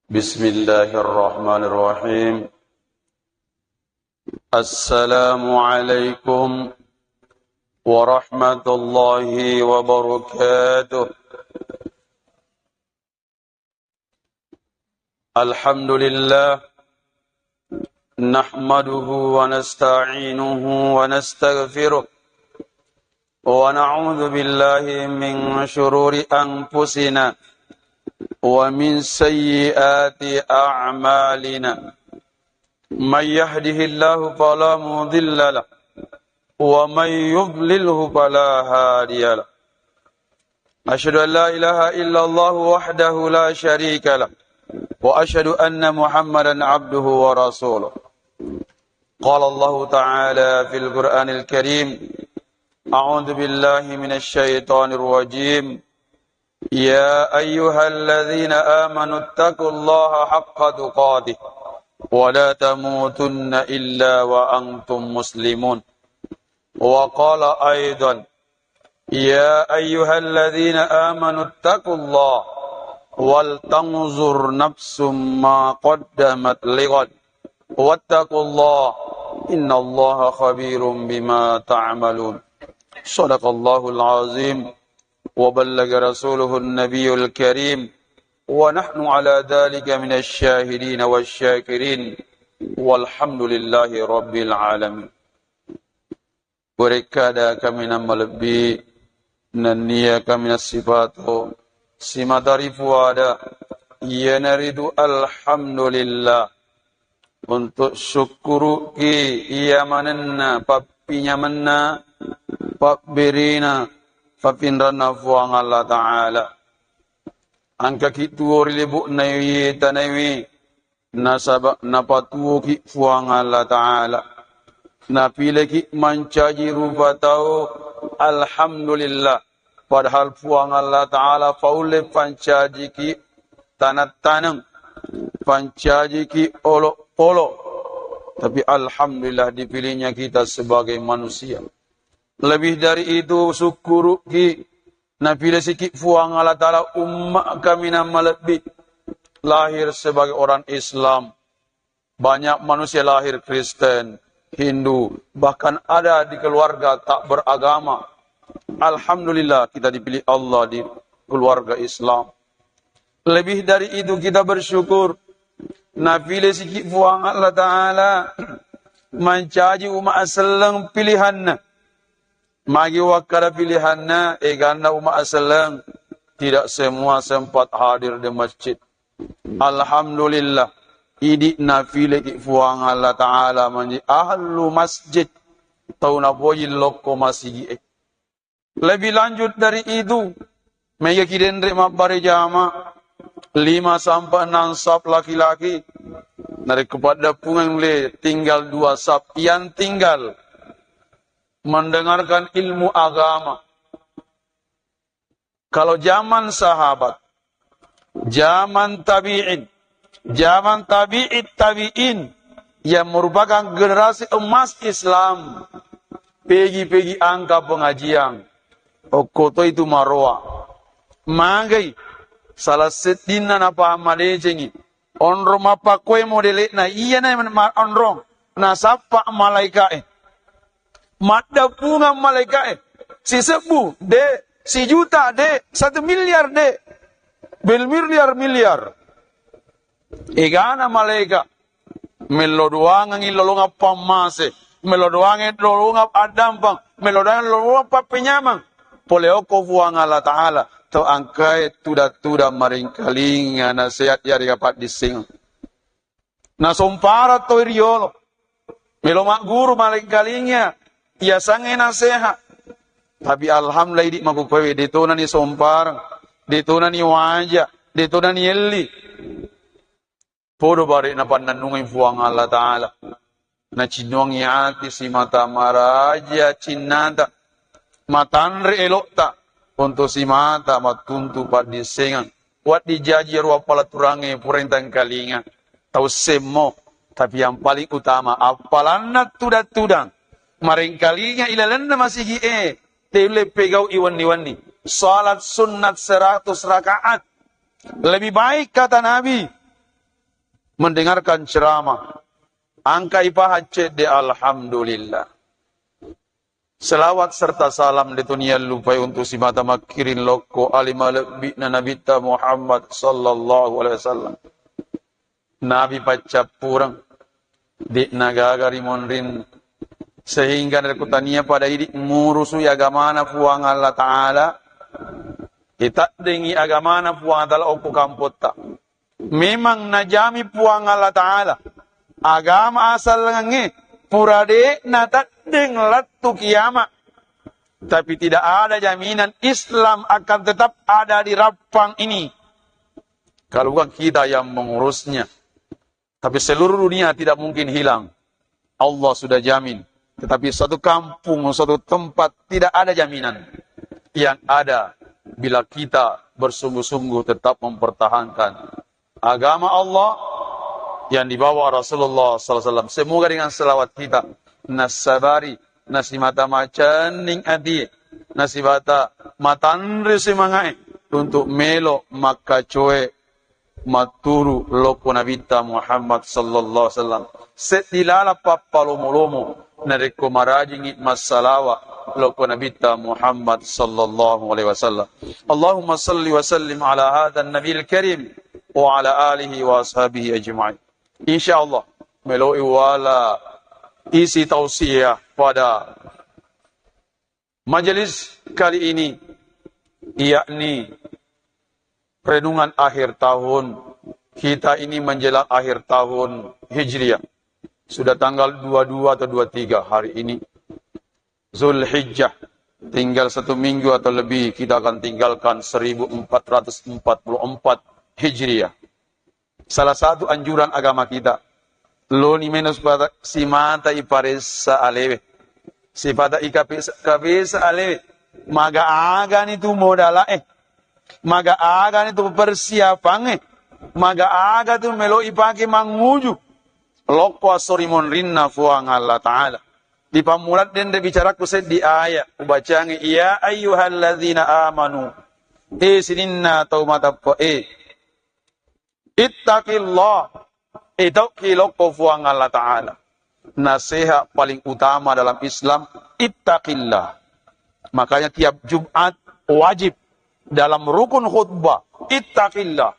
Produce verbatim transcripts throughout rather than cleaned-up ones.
بسم الله الرحمن الرحيم. السلام عليكم ورحمة الله وبركاته. الحمد لله، نحمده ونستعينه ونستغفره، ونعوذ بالله من شرور أنفسنا ومن سيئات أعمالنا. من يهده الله فلا مضل له، ومن يضلله فلا هادي له. أشهد أن لا إله إلا الله وحده لا شريك له، وأشهد أن محمدا عبده ورسوله. قال الله تعالى في القرآن الكريم: أعوذ بالله من الشيطان الرجيم. يا أيها الذين آمنوا اتقوا الله حق تقاته ولا تموتن إلا وأنتم مسلمون. وقال أيضا: يا أيها الذين آمنوا اتقوا الله ولتنظر نفس ما قدمت لغد واتقوا الله إن الله خبير بما تعملون. صدق الله العظيم وبلغ رسوله النبي الكريم ونحن على ذلك من الشاهدين والشاكرين والحمد لله رب العالمين. Werekkada kaminang malebbi nennia kaminang sipato simata ripuada, iyanaritu alhamdulillah. Untuk sukkuruki iya manenna pappinyamenna, pabberina, papinranna Fuang Allah Ta'ala. Angkaki tuo ri libu'naiwi tanaiwi, nasaba napatuoki Fuang Allah Ta'ala. Napileki mancaji rupa tau, alhamdulillah. Padahal Fuang Allah Ta'ala faulle pancajiki taneng-taneng, pancajiki olok-olok. Tapi alhamdulillah dipilihnya kita sebagai manusia. Lebih dari itu, sukkuruki napilesiki Fuang Allah Ta'ala umma kaminang malebbi, lahir sebagai orang Islam. Banyak manusia lahir Kristen, Hindu, bahkan ada di keluarga tak beragama. Alhamdulillah, kita dipilih Allah di keluarga Islam. Lebih dari itu, kita bersyukur. Napilesiki Fuang Allah Ta'ala mancaji umma selleng pilihanna. Magi wakkada pilihanna, eganna umma selleng, tidak semua sempat hadir di masjid. Alhamdulillah, idi napileki Fuang Allah Ta'ala mancaji ahlu masjid, tau napoji lokko masigi'e. Lebih lanjut dari itu, megaki denre mabbare jama, lima sampai enam saf laki-laki, narekko paddappungeng le tinggal dua saf, yang tinggal mendengarkan ilmu agama. Kalau zaman sahabat, zaman tabi'in, zaman tabi'it tabi'in, yang merupakan generasi emas Islam, pegi-pegi angka pengajian, okko to itu maroa. Magai salah seddinna napahang madecengi. Onrong mappakkoe modele'na, iyana ma-, onrong nasappa malaika'e. Maddappungeng malaika'e. Sisebbu, de'. Sijuta, de'. Satu miliar, de'. Bermiliar-miliar. Egana malaika. Mello doangengngi lolongeng pammase. Mello doangengngi lolongeng addampeng. Mello doangengngi lolongeng pappenyameng. Pole okko Fuang Allah Ta'ala, to angkae tudang-tudang maringkalinga nasehat yarega paddissengeng. Nasomparang toi riolo. Melo magguru maringkalinga, yasengnge nasehat. Tapi alhamdulillah idi makkukkoe, de' tonani somparang, de' tonani waja, de' tonani elli. Podo bare'na pannennungeng Fuang Allah Ta'ala. Nacinnuangngi ati simata maraja cinnata, matanre elo'ta, untu simata mattuntu paddissengeng. Wedding jaji ero appalaturangnge puraeng tengkalinga. Tau semmo, tapi yang paling utama appalanna tudang-tudang. Maringkalinga ilalenna masigi'e, teulle pegau'i wenni-wenni. Salat sunnat seratus rakaat. Lebih baik, kata Nabi, mendengarkan ceramah, angkai paha cedde, alhamdulillah. Selawat serta salam de to niallupai untuk simata makkiring lokko ali malebbi'na Nabitta Muhammad sallallahu alaihi wasallam. Nabi paccappureng, de'na gaga ri monrinna. Sehingga narekko tania pada idi murusu agamana Puang Allah Ta'ala, itaddengi agamana Puang Allah Ta'ala okko kampotta. Memang najami Puang Allah Ta'ala agama asallengengnge, pura de'na teddeng lettu kiama. Tapi tidak ada jaminan Islam akan tetap ada di Rappang ini kalau bukan kita yang mengurusnya. Tapi seluruh dunia tidak mungkin hilang. Allah sudah jamin. Tetapi suatu kampung, suatu tempat tidak ada jaminan. Yang ada bila kita bersungguh-sungguh tetap mempertahankan agama Allah yang dibawa Rasulullah sallallahu alaihi wasallam. Semoga dengan selawat kita nasabari, nasimata macenning ati, nasibata matanre semangae untuk melo makkacoe matturu lokko Nabitta Muhammad sallallahu alaihi wasallam. Seddi lala pappalomo-lomo narekko marajingi massalawa lokko Nabitta Muhammad sallallahu alaihi wasallam. Allahumma salli wa sallim ala hadzan nabiyil karim wa ala alihi wa ashabihi ajma'in. Insyaallah, meloi wala isi tausiah pada majelis kali ini, yakni renungan akhir tahun. Kita ini menjelang akhir tahun Hijriah. Sudah tanggal dua dua atau dua tiga hari ini. Zulhijjah. Tinggal satu minggu atau lebih kita akan tinggalkan seribu empat ratus empat puluh empat Hijriah. Salah satu anjuran agama kita. Loni meno sipata, simata iparessa alewe. Sipata ikapesa, kapesa alewe. Maga agani tu modalae. Maga agani tu persiapangnge. Maga aga tu melo ipake manguju. Lokko assori monrinna Fuang Allah Ta'ala. Di pammula denre bicaraku seddi ayat. Ubacangi, ya ayyuhalladzina amanu. E sininna tau matappa e. Ittaqillah, itauki lokko Fuang Allah Ta'ala. Nasihat paling utama dalam Islam, ittaqillah. Makanya tiap Jumat wajib dalam rukun khutbah, ittaqillah.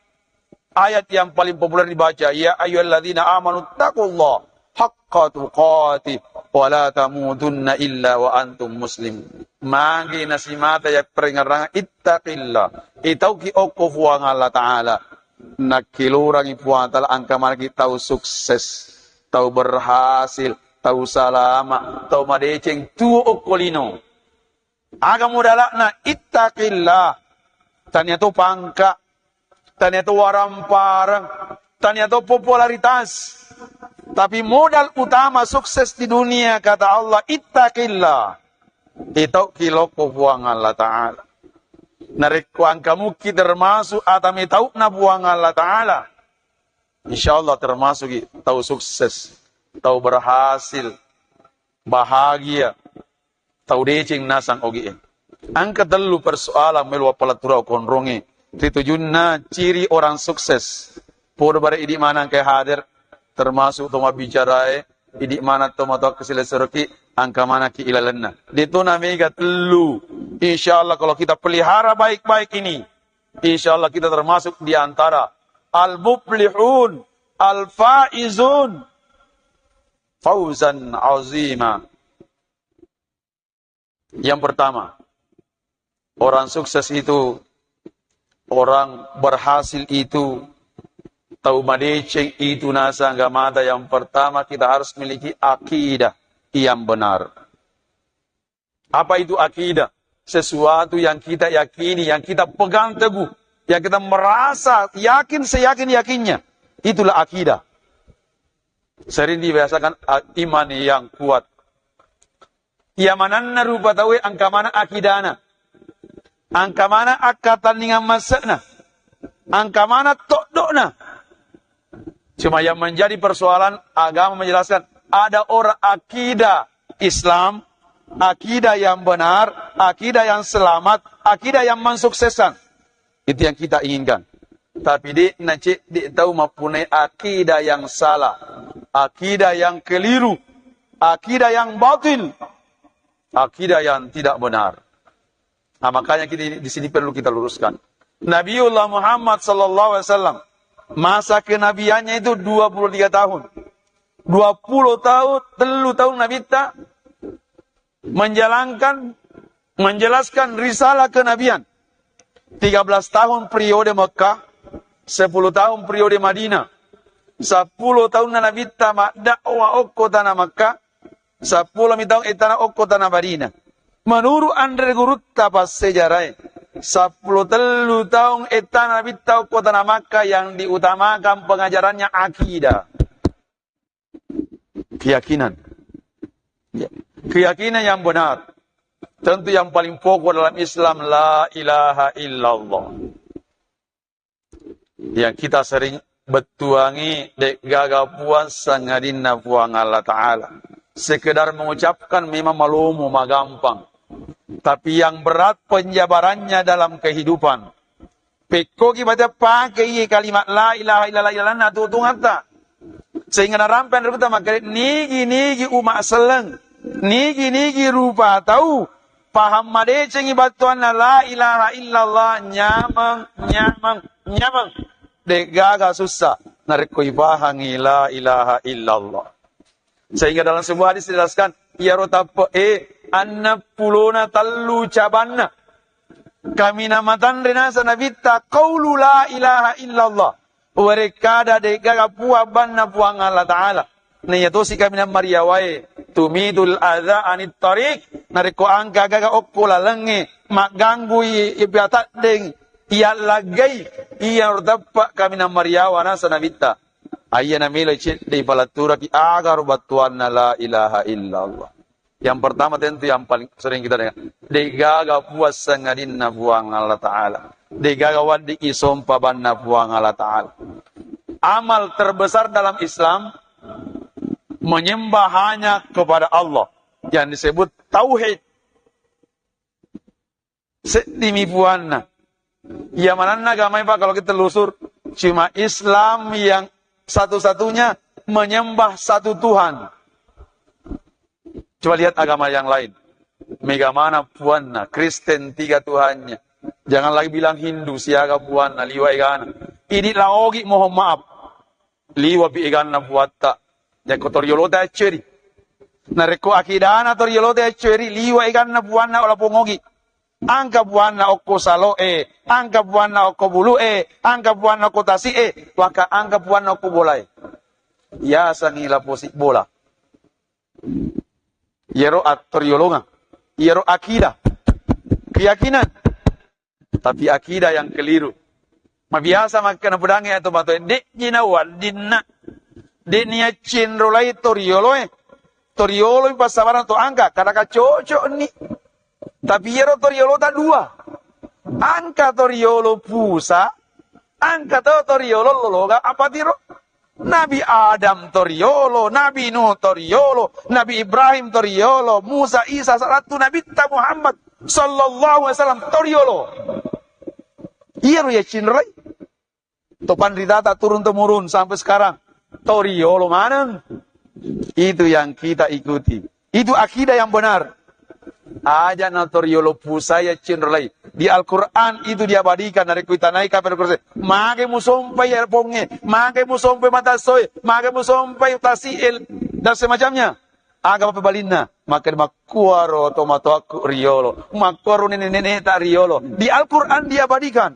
Ayat yang paling populer dibaca, ya ayyuhalladzina amanu taqullaha haqqa tuqatih wa la tamutunna illa wa antum muslimun. Magi nasimata ya perengerang, ittaqillah. Itauki okko Fuang Allah Ta'ala. Nakkilurangi Puang Ta'ala angka manaki tau sukses, tau berhasil, tau salama, tau madeceng tuo okko lino. Aga modala'na, ittaqillah. Tania to pangka, tania to waramparang, tania to popularitas. Tapi modal utama sukses di dunia, kata Allah, ittaqillah. Itauki lokko Puang Allah Ta'ala. Narekko angka mukki termasuk ata metau'na Puang Allah Ta'ala, insya Allah termasuki tau sukses, tau berhasil, bahagia, tau deceng nasang ogi e. Angka tellu persoalan melo wappalettura konronge. Ritujunna ciri orang sukses. Podo bare idi manang ke hadir, termasuk to mabbicarae, idi manang to matoa kesileseroki, angka manaki ilalenna. Detona mega tellu. Insya Allah kalau kita pelihara baik-baik ini, insya Allah kita termasuk di antara al-muflihun, al-faizun, fauzan azima. Yang pertama, orang sukses itu, orang berhasil itu, tau madeceng itu nasang agamata, yang pertama kita harus miliki akidah yang benar. Apa itu akidah? Sesuatu yang kita yakini, yang kita pegang teguh, yang kita merasa yakin seyakin-yakinnya. Itulah akidah. Sering dibiasakan, a-, iman yang kuat. Iya manenna rupa tauwe engka maneng akidana. Engka maneng akkatenningang masse'na. Engka maneng toddo'na. Cuma yang menjadi persoalan, agama menjelaskan ada orang akidah Islam, akidah yang benar, akidah yang selamat, akidah yang mensukseskan. Itu yang kita inginkan. Tapi de'na cedde tau mappunai akidah yang salah, akidah yang keliru, akidah yang batil, akidah yang tidak benar. Nah, makanya kita di sini perlu kita luruskan. Nabiullah Muhammad sallallahu alaihi wasallam, masa kenabiannya itu dua puluh tiga tahun. Dua puluh tahun, tellu tahun Nabitta menjalankan, menjelaskan risalah kenabian. Tiga belas tahun periode Mekah, sepuluh tahun periode Madinah. Sepuluh tahun Nabitta maddakwah okko tanah Mekah, sepuluh mi tahun ettana okko tanah Madinah. Menurut anre gurutta passejarae, sepuluh tellu tahun ettana Nabitta okko tanah Makkah yang diutamakan pengajarannya akidah. Keyakinan. Ya. Keyakinan yang benar. Tentu yang paling pokok dalam Islam, la ilaha illallah. Yang kita sering bettuangi, de'gaga puang sangadinna Puang Allah Ta'ala. Sekedar mengucapkan memang malomo, magampang. Tapi yang berat penjabarannya dalam kehidupan. Pekkogi baca pake iye kalimat la ilaha illallah ilalanna tutungatta. Sehingga narampe anreguta makkeda, nigi-nigi umat selleng, nigi-nigi rupa tau, paham madecengi battuanna la ilaha illallah, nyameng, nyameng, nyameng. De'gaga sussa narekko ipahangi la ilaha illallah. Sehingga dalam sebuah hadis dijelaskan, iyaro tappe e annappulona tallu cabanna. Kaminang matanre nasa Nabitta qaulu la ilaha illallah. Warekkada de'gaga puang banna Puang Allah Ta'ala. Na iya tosi kaminang mariawae, tumitul adza anit tariq, narekko engka gaga okko lalengnge, magganggui, ipataddeng, iyallaggai, iyaro teppa kaminang mariawa nasa Nabitta. Aiya namelo cedde paletturaki agaro battuanna la ilaha illallah. Yang pertama tentu yang paling sering kita dengar. De'gaga puang sangadinna Puang Allah Ta'ala. De'gaga wedding isompa banna Puang Allah Ta'ala. Amal terbesar dalam Islam menyembah hanya kepada Allah. Yang disebut tauhid. Seddimi puanna. Iya manenna agamai, Pak, kalau kita telusur, cuma Islam yang satu-satunya menyembah satu Tuhan. Coba lihat agama yang lain. Mega mana puanna, Kristen tiga Tuhannya. Jangan lagi bilang Hindu, siaga puanna, liwa egana. Ini laogi, mohon maaf. Liwa pi eganna puatta. Yakko toriolota acceri. Narekko akidana toriolota acceri, liwa eganna puanna ola pongogi. Angka puanna okko salo'e, angka puanna okko bulu'e, angka puanna okko tasi'e, waka angka puanna okko bolae. Yasangi laposi bola. Iyaro attoriolongang, iyaro akidah, keyakinan. Tapi akidah yang keliru. Mabiasa makkana pudangnge atau matoe, de'ji nawaddinna, de'ni accinrolai torioloe. Toriolo passabarang to angka, kadaka cocok ni. Tapi iyaro toriolota dua. Angka toriolo pusa, angka to toriolo lologa apatiro. Nabi Adam toriolo, Nabi Nuh toriolo, Nabi Ibrahim toriolo, Musa, Isa, sarattu Nabitta Muhammad sallallahu alaihi wasallam toriolo. Iyaro yaccinrolai. To panritata turun temurun sampai sekarang. Toriolo maneng. Itu yang kita ikuti. Itu akidah yang benar. Aja na toriolo pusa yaccinrolai. Di Al-Quran itu diabadikan, narekko itanai kape Al-Quran. Mage musompai ya ponge, mage musompai matassoe, mage musompai tasi'e, dan semacamnya. Aga papebalinna? Maka makkuaro tomatoakku riolo, makkuaro nenek-nenekta riolo. Di Al-Quran diabadikan.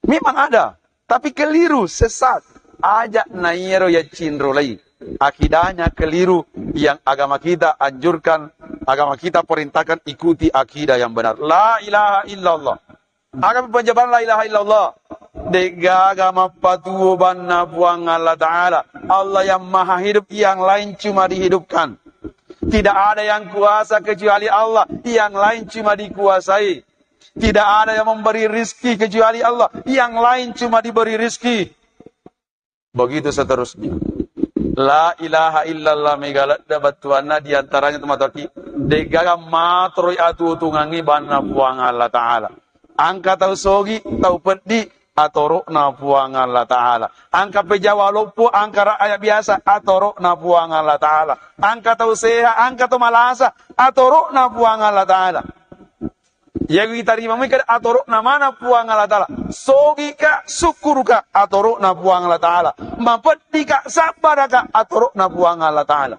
Memang ada, tapi keliru, sesat. Aja na iyaro yaccinrolai. Akidahnya keliru, yang agama kita anjurkan, agama kita perintahkan, ikuti akidah yang benar. La ilaha illallah. Aga penjabaran la ilaha illallah? De'gaga mappatuo banna Puang Allah Ta'ala. Allah yang maha hidup, yang lain cuma dihidupkan. Tidak ada yang kuasa kecuali Allah, yang lain cuma dikuasai. Tidak ada yang memberi rizki kecuali Allah, yang lain cuma diberi rizki. Begitu seterusnya. La ilaha illallah mega ladde battuanna, diantaranya tomatoaki, de'gaga matoroi atuo-tuongengngi banna Puang Allah Ta'ala. Angka tau sogi, tau peddi, atoro'na Puang Allah Ta'ala. Engka pejawa loppo, engka rakyat biasa, atoro'na Puang Allah Ta'ala. Engka tau sehat, engka tau malasa, atoro'na Puang Allah Ta'ala. Iya itarima mui kada atoro'na mana Puang Allah Ta'ala. Sogika, sukkuruka, atoro'na Puang Allah Ta'ala. Mapeddika, sabbaraka, atoro'na Puang Allah Ta'ala.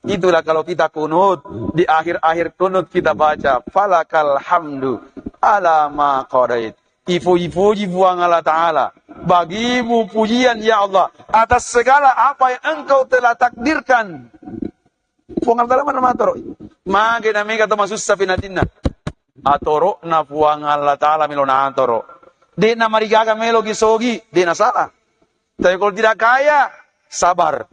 Itulah kalau kita kunut, di akhir-akhir kunut kita baca, "Falakal hamdu ala ma qadait." Ipuji-puji Puang Allah Ta'ala. Bagimu pujian, ya Allah, atas segala apa yang Engkau telah takdirkan. Puang Allah Ta'ala mana matoro? Mage na mega to masussa pinatinna. Atoro'na Puang Allah Ta'ala melo natoro. De' na marigaga melo ki sogi, de' na salah. Tapi kalau tidak kaya, sabar.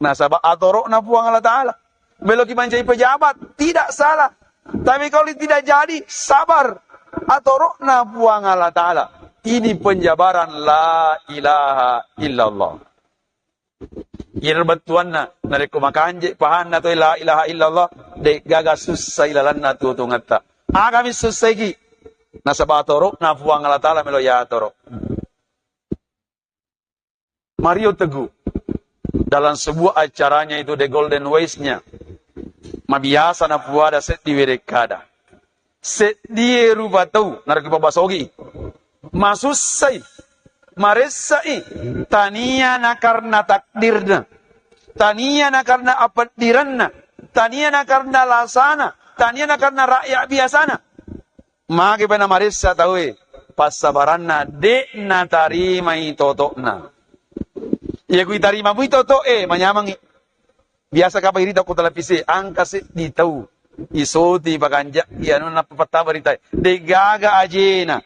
Nasaba atoro'na Puang Allah Ta'ala. Meloki mancaji pejabat, tidak salah. Tapi kalau tidak jadi, sabar. Atoro'na Puang Allah Ta'ala. Ini penjabaran la ilaha illallah. Iyaro bettuanna, narekko makanje pahanna toi la ilaha illallah, de' gaga sussa ilalanna tuo-tuongetta. Agami sussaiki? Nasaba atoro'na Puang Allah Ta'ala melo yatoro. Mario Teguh, dalam sebuah acaranya itu, The Golden Voice-nya, mabiasa napuada seddi werekkada. Seddie rupa tau, narekko pabbasogi, masussai, maressai, tania nakarna takdirna, tania nakarna apeddirenna, tania nakarna lasana, tania nakarna rakyat biasana. Mage pa namaressa tauwe, passabaranna de' natarimai toto'na. Iya ku itarima mui toto'e, manyamangi. Biasa kapa irita ko televisi, engka seddi tau isoti pakanja, iya, anu, nappa pattama rita. De' gaga ajena,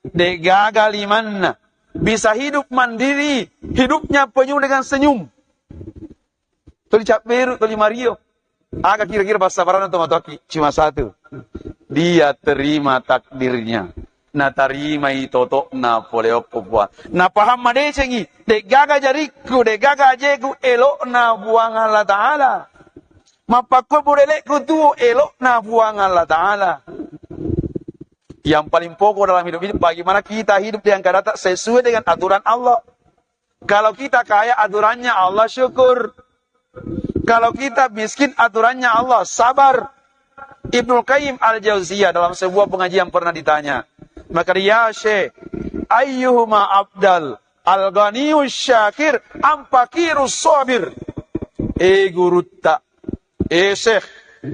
de' gaga limanna, bisa hidup mandiri, hidupnya penuh dengan senyum. Tuli cabberu, tuli mario. Aga kira-kira passabaranna tomatoakki? Cuma satu. Dia terima takdirnya. Natarimai toto'na pole okko Puang. Napahang madecengi, de' gaga jarikku, de' gaga ajeku, elo'na Puang Allah Ta'ala. Mappakkuwa pole lekku tuo, elo'na Puang Allah Ta'ala. Yang paling pokok dalam hidup ini, bagaimana kita hidup di angka data sesuai dengan aturan Allah. Kalau kita kaya, aturannya Allah, syukur. Kalau kita miskin, aturannya Allah, sabar. Ibnu Qayyim Al-Jauziyah dalam sebuah pengajian pernah ditanya, maka dia, "Syekh, ayyuhuma afdal, al-ghaniyus syakir, am fakirus sabir?" Eh gurutta, eh syekh,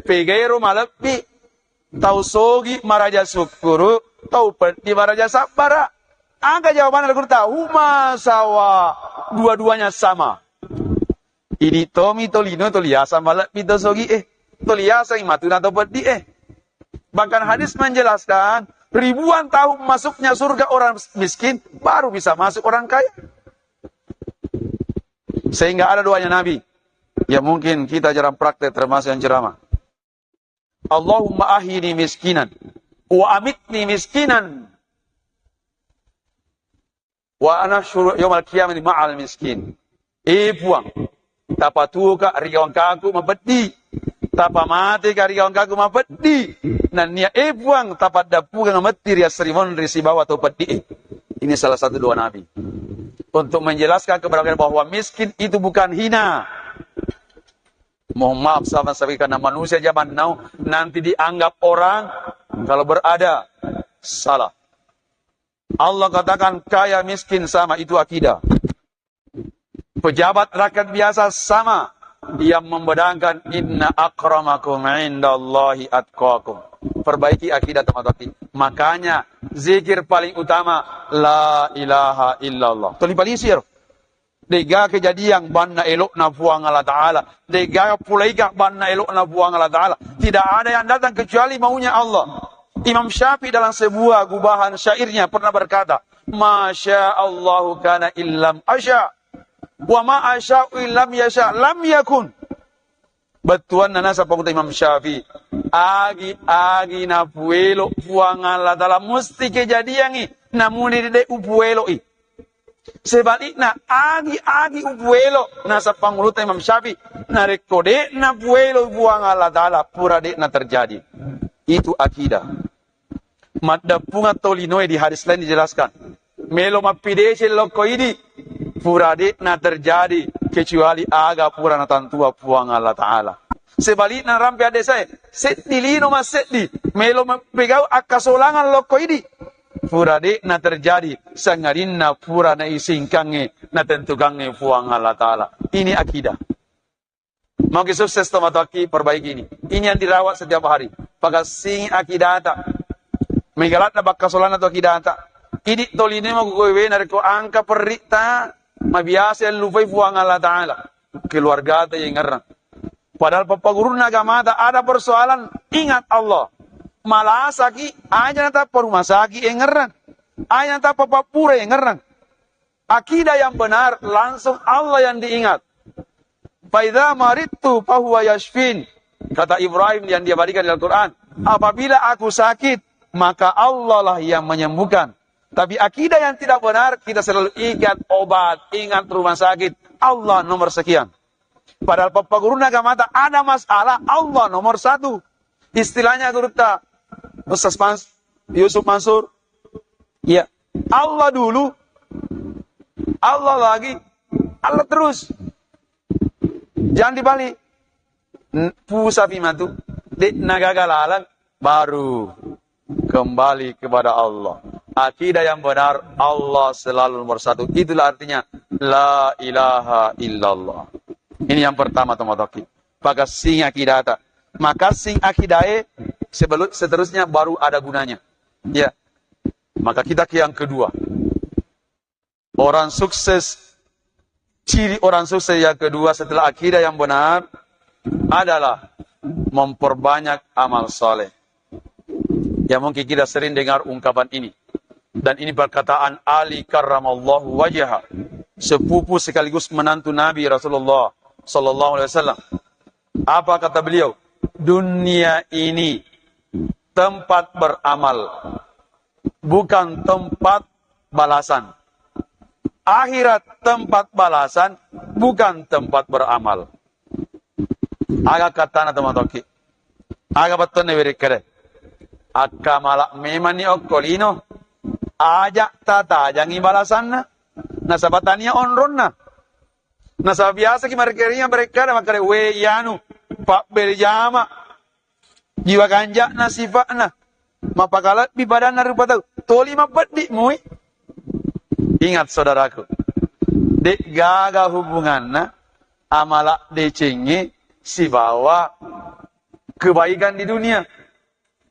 pegairo malebbi, tau sogi maraja sukkuru, tau peddi maraja sabbara? Aga jawabanna gurutta? Huma sawa, dua-duanya sama. Idi tomi tolino, toliasa malebbi to sogi e, toliasa matuna to peddi e. Bahkan hadis menjelaskan, ribuan tahun masuknya surga orang miskin, baru bisa masuk orang kaya. Sehingga ada doanya Nabi, ya mungkin kita jarang praktek termasuk yang ceramah. Allahumma ahyini miskinan, wa amitni miskinan, wa nahsyuru yaumal qiyamati ma'al miskin. Eh Puang, tapatuoka ri gawangkaku mapeddi, tapamateka ri gawangkaku mapeddi, nennia eh Puang, tapaddappukeng metti ri assarimonri sibawa tau peddi e. Ini salah satu doa Nabi untuk menjelaskan kepada kita bahwa miskin itu bukan hina. Mohon maaf sama sekali, karena manusia zaman now nanti dianggap orang kalau berada salah. Allah katakan kaya miskin sama, itu akidah. Pejabat rakyat biasa sama. Yang membedakan, "Inna akramakum indallahi atqakum." Perbaiki akidah, teman-teman. Makanya zikir paling utama la ilaha illallah. Tuli palisir. De'ga kejadian banna elo'na Puang Allah Ta'ala. De'ga pulaika banna elo'na Puang Allah Ta'ala. Tidak ada yang datang kecuali maunya Allah. Imam Syafi'i dalam sebuah gubahan syairnya pernah berkata, "Ma sya Allahu kana illam asya, wa ma asya'u illam yasya lam yakun." Bettuanna nasaba Imam Syafi'i, agi-agi napuelo Puang Allah Ta'ala musti kejadiangi, namuni de' upueloi. Sebalikna, agi-agi upuelo, nasaba pangulutta Imam Syafi'i, narekko de' napuelo Puang Allah Ta'ala, pura de' na terjadi. Itu akidah. Maddappungeng tolinoe, di hadis lain dijelaskan. Melo mappideceng lokko idi, pura de'na terjadi kecuali aga pura natantua Puang Allah Ta'ala. Sebalikna, rampe addesae, seddi lino masseddi, melo mappegau akkasolangan lokko idi, pura de'na terjadi, sangadinna pura naisingkangnge, natentukangnge Puang Allah Ta'ala. Ini akidah. Mauki sukses tomatoakki, perbaiki ini. Ini yang dirawat setiap hari. Pakassingi akidata. Megalatna bakkasolanna tu akidata. Idi tolinomu kuwewe narekko angka perritta, mabiasa lupai Puang Allah Ta'ala. Keluargata yengerang. Padahal pappagurunna agamata ada persoalan, ingat Allah. Malasaki, aja natappa rumah sakit yengerang. Aja natappa pappura yengerang. Akidah yang benar, langsung Allah yang diingat. "Faidza maridtu fahuwa yashfin." Kata Ibrahim yang dia bagikan di Al-Quran, "Apabila aku sakit, maka Allah lah yang menyembuhkan." Tapi akidah yang tidak benar, kita selalu ingat obat, ingat rumah sakit, Allah nomor sekian. Padahal pappagurunna agamata ada masalah, Allah nomor satu. Istilahnya gurutta Ustaz Mans-, Yusuf Mansur, iya, Allah dulu, Allah lagi, Allah terus. Jangan dibalik. N-, pusapi matu, de' nagaga laleng, baru kembali kepada Allah. Akidah yang benar, Allah selalu nomor satu. Itulah artinya la ilaha illallah. Ini yang pertama, tomatoakki. Pakassingi akidata. Makassing akidae, sebelum, seterusnya baru ada gunanya. Ya. Maka kita ke yang kedua. Orang sukses, ciri orang sukses yang kedua setelah akidah yang benar adalah memperbanyak amal saleh. Ya, mungkin kita sering dengar ungkapan ini. Dan ini perkataan Ali karramallahu wajhah, sepupu sekaligus menantu Nabi Rasulullah sallallahu alaihi wasallam. Apa kata beliau? Dunia ini tempat beramal, bukan tempat balasan. Akhirat tempat balasan, bukan tempat beramal. Aga katana, tomatoakki? Aga bettuanna werekkere? Akkamala memanni okko lino, aja tatajangi balasanna. Nasaba tania onronna. Nasaba biasaki marekkeringa marekkada makkada, "We, iyanu, pabbere jama, jiwa kanja'na sifa'na, mapakalebbi padanna rupa tau, toli mapeddi mui." Ingat, saudaraku, de'gaga hubunganna amala decengnge sibawa kebaikan di dunia.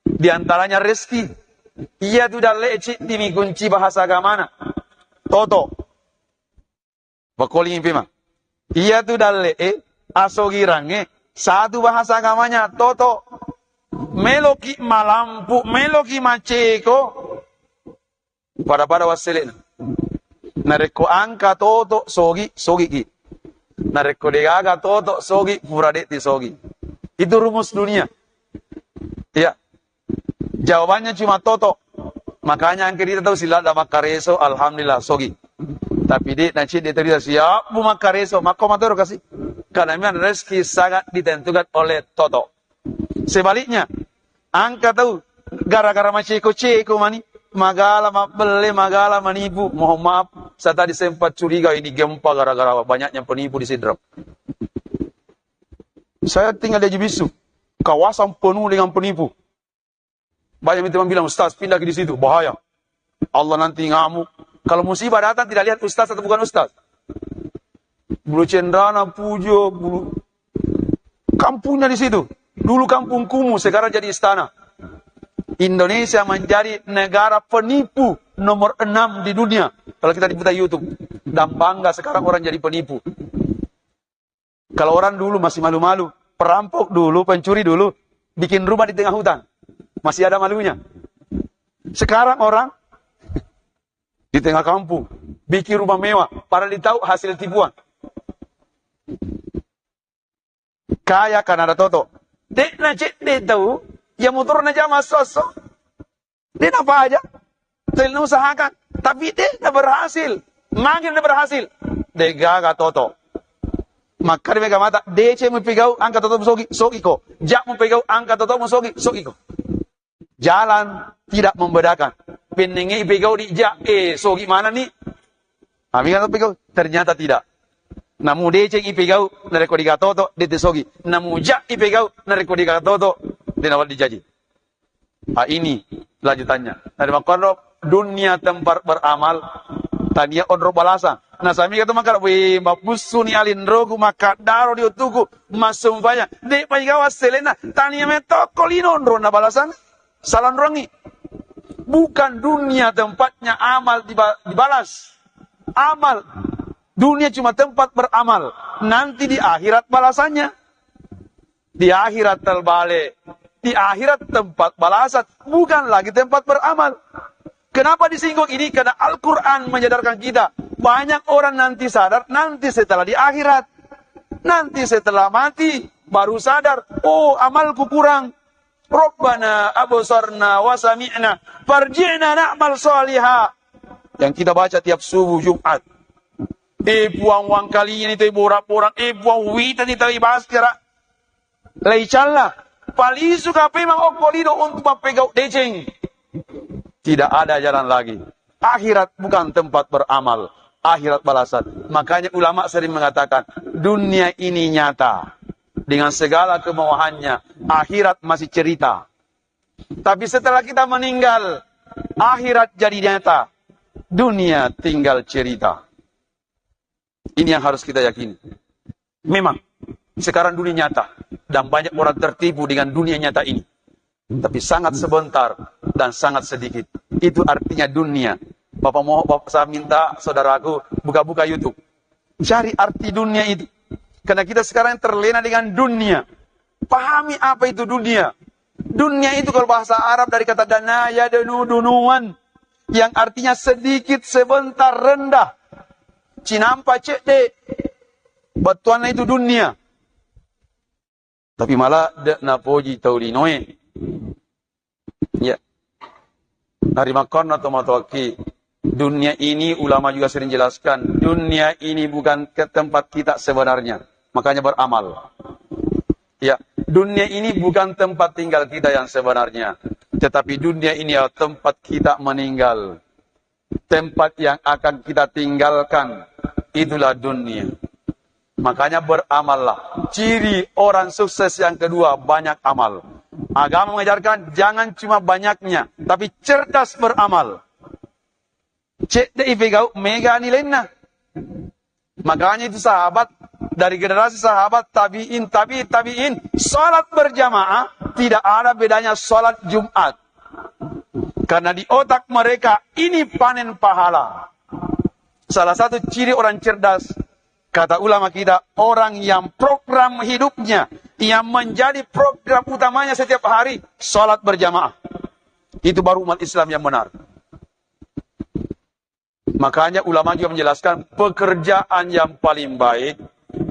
Di antaranya rezeki. Iyatu dalle'e ciddimi kunci bahasa agamana. Toto. Pakolingi pima. Iyatu dalle'e, asogirangnge, satu bahasa agamanya, toto. Meloki malampu, meloki maceko, pada-pada wassele'na. Narekko angka toto sogi, sogiki. Narekko degaga toto sogi, pura de'ti sogi. Itu rumus dunia. Iya. Jawabannya cuma toto. Makanya engka kita tahu sila ada makkareso, alhamdulillah, sogi. Tapi de' nacedde terita siap bu makkareso, makko matoro kasi. Karena memang rezeki sangat ditentukan oleh toto. Sebaliknya, angka tahu gara-gara maceko-ceko mani, magala mabbelle, magala manipu. Mohon maaf, saya tadi sempat curiga ini gempa gara-gara banyaknya penipu di Sidrap. Saya tinggal di Haji Bisu, kawasan penuh dengan penipu. Banyak teman bilang, "Ustaz, pindah ke di situ, bahaya. Allah nanti ngamuk." Kalau musibah datang, tidak lihat ustaz atau bukan ustaz. Bulu Cendrana, Pujo, bulu kampungnya di situ. Dulu kampung kumuh, sekarang jadi istana. Indonesia menjadi negara penipu nomor enam di dunia. Kalau kita diputar YouTube. Dan bangga sekarang orang jadi penipu. Kalau orang dulu masih malu-malu, perampok dulu, pencuri dulu, bikin rumah di tengah hutan. Masih ada malunya. Sekarang orang di tengah kampung, bikin rumah mewah, padahal ditahu hasil tipuan. Kaya karena ada toto. De'na cedde tau, ya motorna jama esso-esso. De'na paja. Tena usahakan. Tapi de'na berhasil. Magi na berhasil? De'gaga toto. Makkeda mega mata, deceng mupigau, angka toto musogi, sogi ko. Jak mupigau, angka toto musogi, sogi ko. Jalan tidak membedakan. bennengnge ipegau di ja, eh, sogi manenni. Ami kan pegau, ternyata tidak. Namu deceng ipegau, narekko digatoto, dete sogi. Namu ja ipegau, narekko digatoto, de nawali dijaji. Ah, ini lanjutannya. Nah, di makkonro dunia tempat beramal, tania onro balasan. Nah, sami kata maka, "Wih, mabbussuni alinroku, makaddaro di utuku, massumpaya." De' paigawa selena, tania metokko lino onronna balasan. Salanrongi. Bukan dunia tempatnya amal diba-, dibalas. Amal. Dunia cuma tempat beramal. Nanti di akhirat balasannya. Di akhirat terbalik. Di akhirat tempat balasan, bukan lagi tempat beramal. Kenapa disinggung ini? Karena Al-Quran menyadarkan kita, banyak orang nanti sadar, nanti setelah di akhirat. Nanti setelah mati, baru sadar, "Oh, amalku kurang. Rabbana absarna wa sami'na, farji'na na'mal shaliha." Yang kita baca tiap subuh Jumat. "Eh, Puang, wangkalini te borak-borak. Eh, Puang, witani te baskara." Laicalla, palisu kape mang okko lido untuk mappegau deceng. Tidak ada jalan lagi. Akhirat bukan tempat beramal, akhirat balasan. Makanya ulama sering mengatakan, dunia ini nyata. Dengan segala kemewahannya, akhirat masih cerita. Tapi setelah kita meninggal, akhirat jadi nyata. Dunia tinggal cerita. Ini yang harus kita yakini. Memang, sekarang dunia nyata dan banyak orang tertipu dengan dunia nyata ini. Tapi sangat sebentar dan sangat sedikit. Itu artinya dunia. Bapak mau, Bapak, saya minta saudaraku buka-buka YouTube. Cari arti dunia itu. Karena kita sekarang terlena dengan dunia. Pahami apa itu dunia. Dunia itu kalau bahasa Arab dari kata dana yadnu dunuan, yang artinya sedikit, sebentar, rendah. Cinampa cedde. Bettuanna itu dunia. Tapi malah de' napoji tau linoe. Ya. Narimakonna tomatoakki, dunia ini, ulama juga sering jelaskan, dunia ini bukan ke tempat kita sebenarnya. Makanya beramal. Ya, dunia ini bukan tempat tinggal kita yang sebenarnya, tetapi dunia ini adalah tempat kita meninggal. Tempat yang akan kita tinggalkan, itulah dunia. Makanya beramallah. Ciri orang sukses yang kedua, banyak amal. Agama mengajarkan jangan cuma banyaknya, tapi cerdas beramal. Cedde ipegau, mega nilainna. Makanya itu sahabat, dari generasi sahabat, tabi'in, tabi'in, tabi'in, salat berjamaah tidak ada bedanya salat Jumat. Karena di otak mereka ini panen pahala. Salah satu ciri orang cerdas, kata ulama kita, orang yang program hidupnya, yang menjadi program utamanya setiap hari, salat berjamaah. Itu baru umat Islam yang benar. Makanya ulama juga menjelaskan, pekerjaan yang paling baik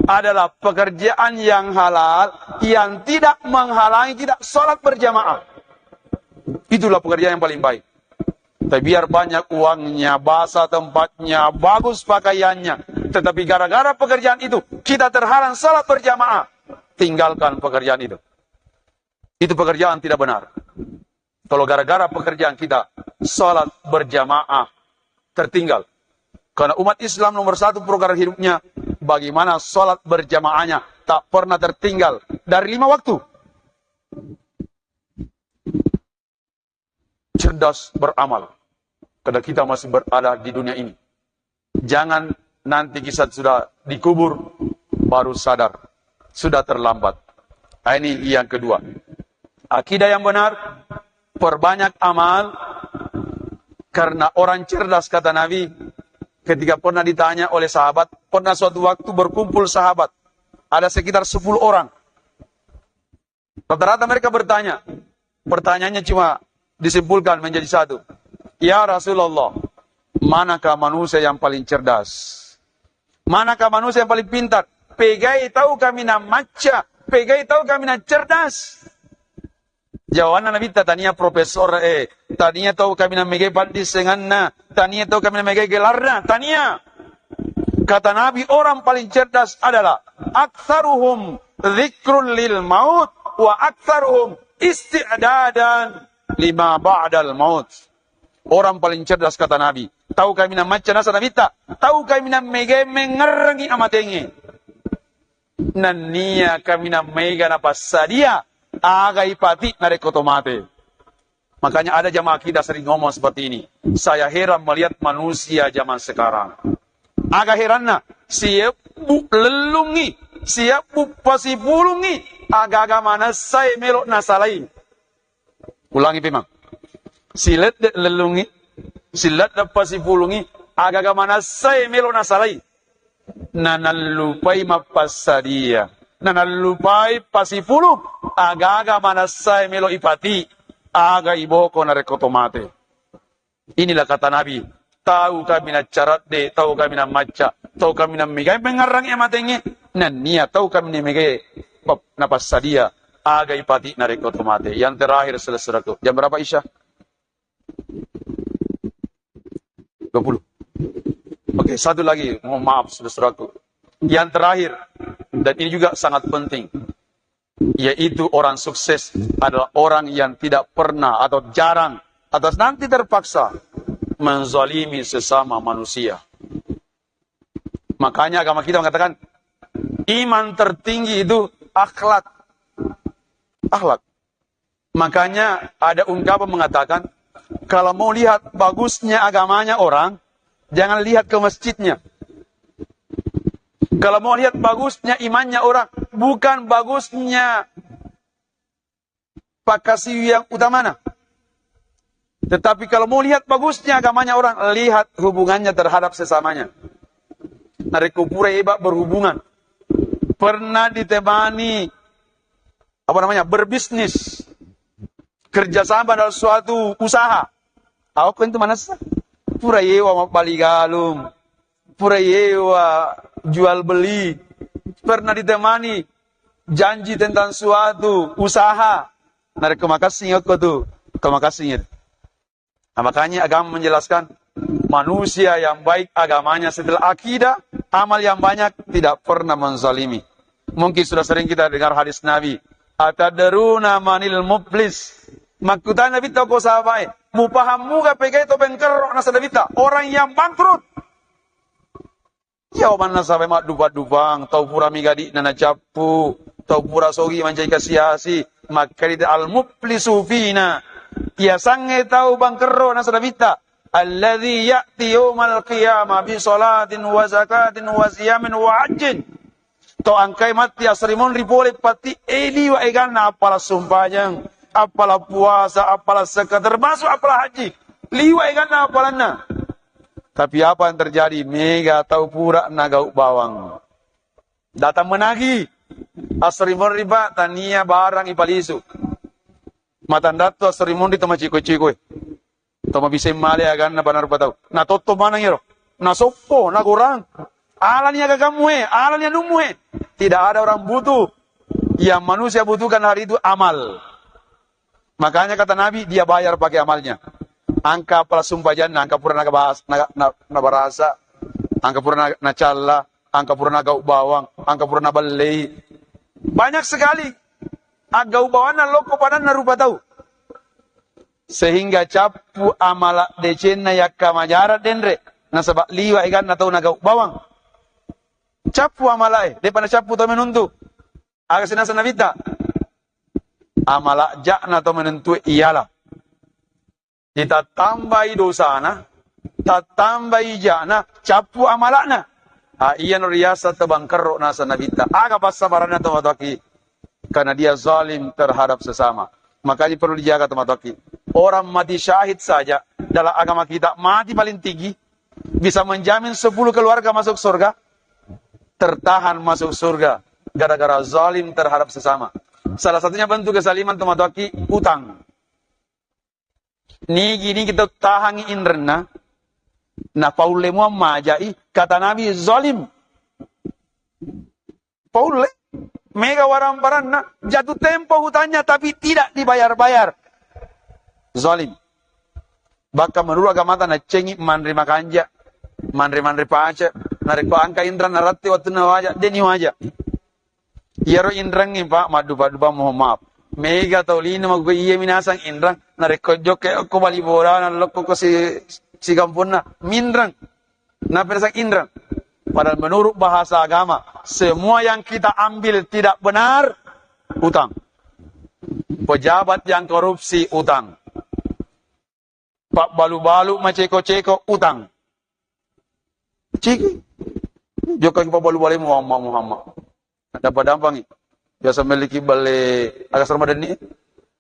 adalah pekerjaan yang halal, yang tidak menghalangi kita salat berjamaah. Itulah pekerjaan yang paling baik. Tapi biar banyak uangnya, basah tempatnya, bagus pakaiannya, tetapi gara-gara pekerjaan itu, kita terhalang salat berjamaah. Tinggalkan pekerjaan itu. Itu pekerjaan tidak benar. Kalau gara-gara pekerjaan kita, salat berjamaah tertinggal. Karena umat Islam nomor satu program hidupnya, bagaimana salat berjamaahnya tak pernah tertinggal dari lima waktu. Cerdas beramal. Karena kita masih berada di dunia ini. Jangan nanti kita sudah dikubur, baru sadar. Sudah terlambat. Nah, ini yang kedua. Akidah yang benar, perbanyak amal, karena orang cerdas, kata Nabi, ketika pernah ditanya oleh sahabat, pernah suatu waktu berkumpul sahabat, ada sekitar sepuluh orang. Rata-rata mereka bertanya. Pertanyaannya cuma disimpulkan menjadi satu. "Ya Rasulullah, manakah manusia yang paling cerdas? Manakah manusia yang paling pintar? Pegai tau kaminang macca, pegai tau kaminang cerdas?" Jawabanna Nabitta, "Tania profesor, eh, tania tau kaminang megai paddissenganna, tania tau kaminang megai gelarna, tania." Kata Nabi, orang paling cerdas adalah aktsaruhum dzikrun lil maut wa aktsaruhum isti'dadan lima ba'dal maut. Orang paling cerdas, kata Nabi. Tau kaminang macca, nasa Nabitta, tau kaminang mega mengngerengi amatengnge. Nennia kaminang mega napassadia aga ipati narekko to mate. Makanya ada jamaah kita sering ngomong seperti ini, "Saya heran melihat manusia zaman sekarang." Aga heranna, siebbu lellungngi, siebbu pasipulungngi, aga-aga manessai melo nasalai. Ulangi pemang. Siledde lellungngi, siledde pasipulungngi, aga-aga manessai melo nasalai. Nanallupai mappassadia, nanallupai pasipulung, aga-aga manessai melo ipati, aga iboko narekko to mate. Inilah kata Nabi, tau kaminang caradde, tau kaminang macca, tau kaminang megae mengngerengi amatengnge, nennia tau kaminang megae pap-, napassadia aga ipati narekko to mate. Yang terakhir, saudara-saudaraku, jam berapa Isya? Dua puluh. Oke, satu lagi, mohon maaf, saudara-saudaraku. Yang terakhir, dan ini juga sangat penting, yaitu orang sukses adalah orang yang tidak pernah atau jarang atau nanti terpaksa menzalimi sesama manusia. Makanya agama kita mengatakan iman tertinggi itu akhlak. Akhlak. Makanya ada ungkapan mengatakan, kalau mau lihat bagusnya agamanya orang, jangan lihat ke masjidnya. Kalau mau lihat bagusnya imannya orang, bukan bagusnya pakasiwi yang utamana. Tetapi kalau mau lihat bagusnya agamanya orang, lihat hubungannya terhadap sesamanya. Narekko pura eba berhubungan, pernah ditemani, apa namanya, berbisnis, kerjasama dalam suatu usaha. Awakko itu manessa. Pura yewa mabbali galung, pura yewa jual beli, pernah ditemani janji tentang suatu usaha. Narekko makessing okko tu, ko makessing itu. Nah, makanya agama menjelaskan, manusia yang baik agamanya setelah akidah, amal yang banyak, tidak pernah menzalimi. Mungkin sudah sering kita dengar hadis Nabi, "Atadruna manil muflis?" Makkutana Nabitta ko sahabae, "Mupaham muga pegai to bengkerro?" Nasa Nabitta, "Orang yang bangkrut." Iya, manna sahabae maddupa-dupang, tau pura migadi'na nacappu, tau pura sogi mancaji kasi-asi, makkeda, "Al-muflisu fina." Iya sangnge tau bangkerro, nasa Nabitta, "Alladzi ya'ti yaumal qiyamah bi salatin wa zakatin wa siyamin wa hajjin." To engkai matti asri monri pole patti, eh, liwa eganna appala sumpajang, appala puasa, appala sekka, termasuk appala haji. Liwa eganna appalanna. Tapi apa yang terjadi? Mega tau pura nagau bawang. Datang menagi. Asri monri, Pak, tania barang ipalisu. Matandattu asri monri to maciko-ciko e. To mabiseng male aganna bana rupa tau. Natotto maneng ero. Nasoppo, nagorang. Alani agagammu e, alani anummu e. Tidak ada orang butuh. Yang manusia butuhkan hari itu amal. Makanya kata Nabi, dia bayar pakai amalnya. Engka appala sumpajanna, engka pura nabahas-, na-, na-, nabarasa, engka pura na-, nacalla, engka pura nagau bawang, engka pura nabellei. Banyak sekali aggau bawanna lokko padanna rupa tau. Sehingga cappu amala decenna yakka majara denre, nasaba liwa eganna tau nagau bawang. Cappu amalae, depa nacappu tau menuntu. Aga sinasa Nabitta? Amala ja'na to menentue iala. Ditattambai dosana, tattambai ja'na, cappu amala'na. Ah, iyano riasa tebangkerro nasa Nabitta. Aga passabaranna to matoaki? Karena dia zalim terhadap sesama. Makanya perlu dijaga to matoaki. Orang mati syahid saja dalam agama kita mati paling tinggi bisa menjamin sepuluh keluarga masuk surga. Tertahan masuk surga gara-gara zalim terhadap sesama. Salah satunya bentuk kezaliman to matoaki utang. Nigi-nigi tau tahangi inrenna, na paulle mua majai, kata Nabi zalim. Paulle, mega waramparanna, jatuh tempo hutangnya tapi tidak dibayar-bayar. Zalim. Bahkan menurut agamata naccengi manre makanja, manre-manre pace, narekko angka inrenna ratti wattunna waja, deni waja. Iyaro inrengnge, Pak, maddupa-dupa, mohon maaf. Mega tau lino makkukue, iya minasang inrang. Narekko jokke okko bali bolana, lokko ko si, si kamponna, minrang. Naperasang inrang. Padahal menurut bahasa agama, semua yang kita ambil tidak benar, utang. Pejabat yang korupsi, utang. Pabbalu-balu maceko-ceko, utang. Ciki. Jokka ki pabbalu-balu Muhammad, Muhammad. Dampa-dampangi. Biasa memiliki bale aga serma denni.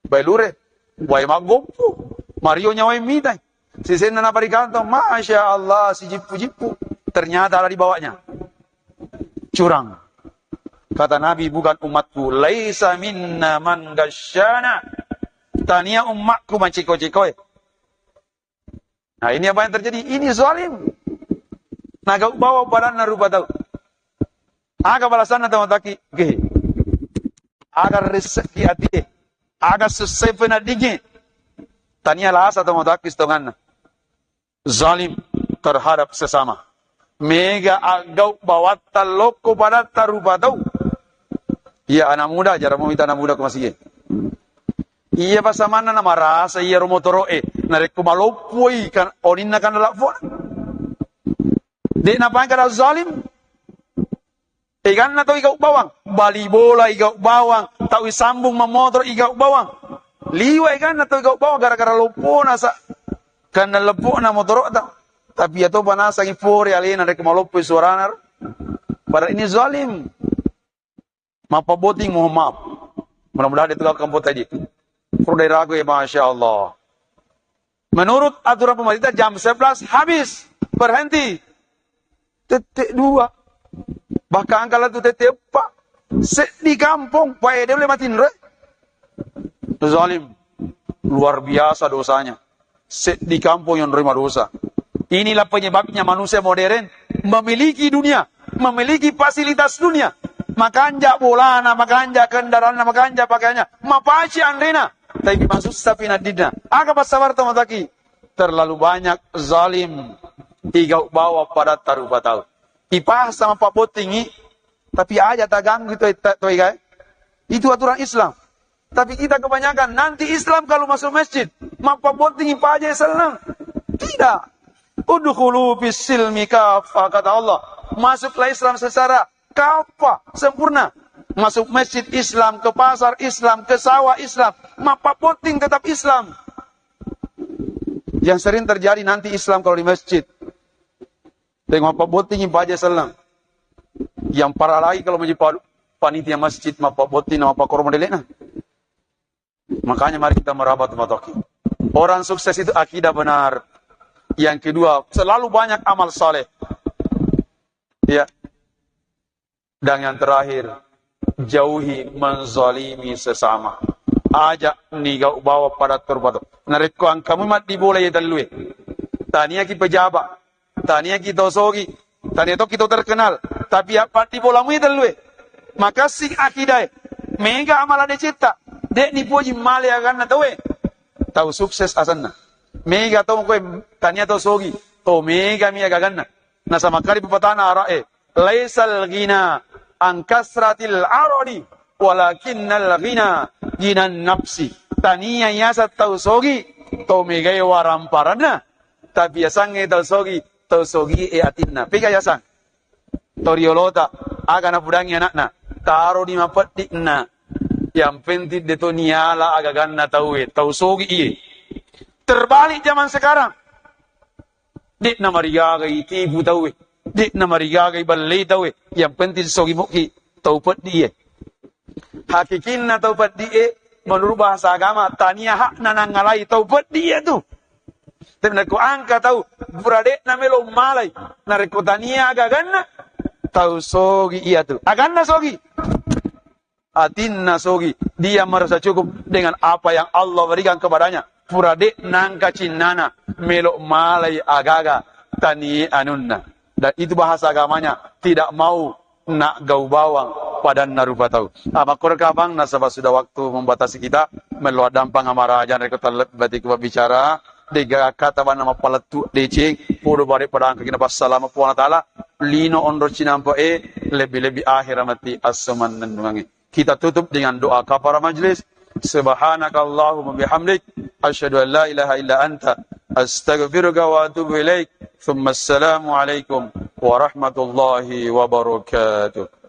Bae lure. Wae maggoppu. Mario nyawai mitai. Sisenna napa ri kantong, Masya Allah, si jippu-jippu. Ternyata ada di bawahnya. Curang. Kata Nabi, "Bukan umatku, laisa minna man gasyana." Tania ummakku maciko-cikoe. Nah, ini apa yang terjadi? Ini zalim. Nagau bawa padanna rupa tau. Aga balasanna tau mataki? Ge. Aga rezeki ati. Aga susai penadinge. Tania lasa tau mataki setonganna. Zalim terhadap sesama. Mega aggau bawatta lokko padatta rupa tau. Iya anak muda, jarang mau minta anak muda ke masjid. Iya pasamanna na marasa iya ro motoro e. Narekko maloppoi kan oninna kan lalak fona. Dek napaeng kada zalim. Eganna tau igau bawang, bali bola igau bawang, tau isambung mamotoro igau bawang. Liwa eganna tau igau bawang gara-gara loppona sa. Karena lepokna motorokta. Tapi iya to panasangi pore alena rekko maloppoi suarana ro. Padahal ini zalim. Mappabboting, mohon maaf. Mudah-mudahan itu akan tadi. Pro daerahku ya, Masya Allah. Menurut aturan pemerintah jam sebelas habis. Berhenti. Tette dua. Bahkan kalau tu tette empat. Seddi kampong, pae dia boleh mati nre. Zalim. Luar biasa dosanya. Seddi kampong yang nerima dosa. Inilah penyebabnya manusia modern memiliki dunia, memiliki fasilitas dunia. Makanja bolana, makanja kendaraanna, makanja pakaiannya, mapaci anrena. Tapi masussa pinaddinna. Aga passabar to mataki? Terlalu banyak zalim. Igau bawa pada tarupa tau. Ipahasa mapabbottingi, tapi aja taganggu to, to, to, itu aturan Islam. Tapi kita kebanyakan, nanti Islam kalau masuk masjid, mappabottingi paja selleng. Tidak. Udkhulu fis silmi kaffah, kata Allah. Masuklah Islam secara kaffah, sempurna. Masuk masjid Islam, ke pasar Islam, ke sawah Islam. Mappabotting tetap Islam. Yang sering terjadi nanti Islam kalau di masjid. Tengok mappabottingi paja selleng. Yang parah lagi kalau menjadi pa-, panitia masjid mappabotting na mappakkoro modelena. Makanya mari kita meraba tu matoki. Orang sukses itu akidah benar. Yang kedua, selalu banyak amal saleh. Ya. Dan yang terakhir, jauhi menzalimi sesama. Aja nigau bawa pada turpado. Narekko angkamu maddi bola ya tellue. Tania ki pejabat. Tania ki tau sogi, tania to ki tau terkenal, tapi apa di bolamu itu lu e? Makassi akidae, mega amala decetta, dek ni poji male aganna tau e. Tau sukses asanna. Mega tau koe tania tau sogi, to mega mi agaganna. Nasama kali pepatana ara e, laisal ghina an kasratil aradi, walakinnal ghina ghinan nafsi. Tania yasa tau sogi, to megai waramparanna. Tapi yasangnge tau sogi, tau sogi e atinna. Pega yasang? Tau riolota, aga napudangi anakna? Taro di mapeddi'na. Yang penting de to niala agaganna tau e, tau sogi iye. Terbalik zaman sekarang. Dek namarigaga itipu tau e. Dek namarigaga iballei tau e. Yang penting sogi muki tau peddi e. Hakikinna tau peddi e, menurut bahasa agama, tania hakna nangalai tau peddi e tu. Tapi narekko angka tau, pura dekna melo malai. Narekko tania agaganna, tau sogi iya tu. Aganna sogi. Atinna sogi. Dia merasa cukup dengan apa yang Allah berikan kepadanya. Pura dek nangka cinnana, melo malai agaga tani anunna. Dan itu bahasa agamanya, tidak mau naggau bawang padanna rupa tau. Ah, makkoreka bang, nasaba sudah waktu membatasi kita, melo addampang amaraja narekko tallebbatiku bicara, dega kata bana mappalettu deceng, podo bare padangka kina passalama Puang Taala, lino onro cinampa e, lebih-lebih akhir mati assaman nennuange. Kita tutup dengan doa kafara majlis. Subhanakallahumma bihamdik, asyhadu an la ilaha illa anta, astaghfiruka wa atubu ilaik. Tsumma assalamu alaikum warahmatullahi wabarakatuh.